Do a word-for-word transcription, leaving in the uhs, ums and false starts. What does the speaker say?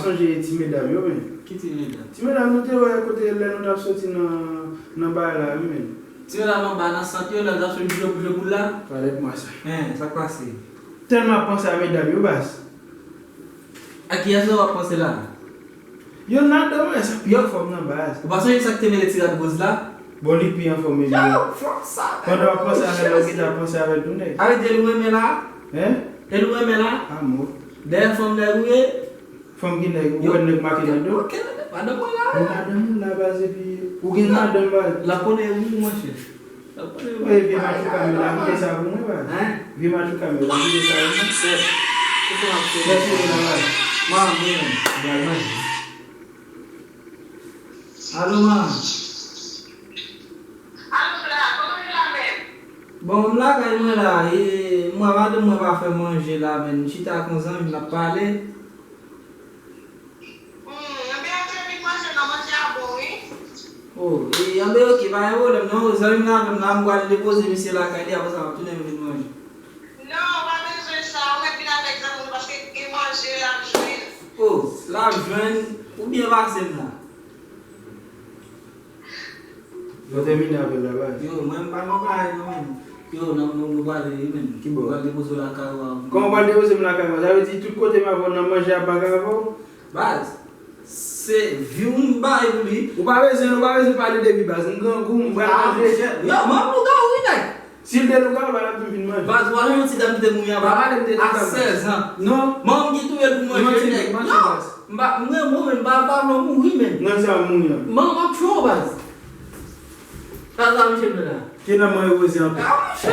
Sonje ti medam yo, men. Ki ti medam? Ti medam nou te wè kote lè nou t ap soti nan, nan bagay la, wi, men. Ti medam anba nan sant yo, lè nou t ap soti jwe, jwe boul la? Parlez-moi ça. Hein, sa k pase? Tèlman ap panse a medam yo, baz. A kiyès w ap panse la? Yo nan dan mwen, sa pi anfòm nan, baz. Ou pa sonje sa k te mele ti rad woz la? Bon, li pi anfòm, men. Yo, fòm sa. Pandan w ap panse avè l, ou gentan panse avè l tou, nèg. Arete, li renmen la? Hein? E li renmen la? Amò. Dèyè fanm nèg ou ye? Fanm ki nèg, ou wè nèg make nan do? Ok, madanm mwen la. Bon, madanm ou la, baz, epi ou gen madanm, baz. La konnen ou, monchè. La konnen ou. Ey, vye matouka m yo la, kite sa pou mwen, baz. Hein? Vye matouka m yo la, kite sa pou mwen. Sè, koupe m ap fè. Mèsi, mwen la, baz. Man, mwen menm. Baz, manje. Alo, man. Alo, Fla, kòman w ye la menm? Bon, m lakay mwen la, e, mwen, madanm mwen pa fè manje la, men m chita ak yon zanmi m, n ap pale. Hmm, anben, antre vin manje non, manje a bon, wi. Oh, e, anben, ok, pa gen pwoblèm non, zanmi m la menm la, m pral depoze misye lakay li, apre sa, m ap tounen vin manje. Non, pa bezwen sa, ou mèt vin avèk zanmi w, paske gen manje l ap jwenn. Oh, l ap jwenn, ou byen pase m la. Yo tèmine avè l la, baz. Yo, mwen, m pa nan bagay non, men. Yo, nan, nou, nou pral, wi, men. Ki bò? Pral depoze w lakay ou a. Kòman w pral depoze m lakay mwen? Sa vle di tout kote m ap nan manje ap bagay avè w? Baz, se vi w m bay pou li. Ou pa bezwen, ou pa bezwen pale de vi, baz. M grangou, m pral manje. Yo, manman lougawou, wi, nèg. Si l te lougawou, l pa t ap tou vin manje. Baz, ou pa janm yon ti dam ki te mouri anba a sèz an. Non. Manman ki touye l pou manje, nèg. Non. M pa, m renmen w, men m pa, pa vle w mouri, men. Nan sa m mouri an. Manman m ap tchwe w, baz. Sa, sa, misye vle la. Ki nan mwen eroze anpil. Ah, monchè.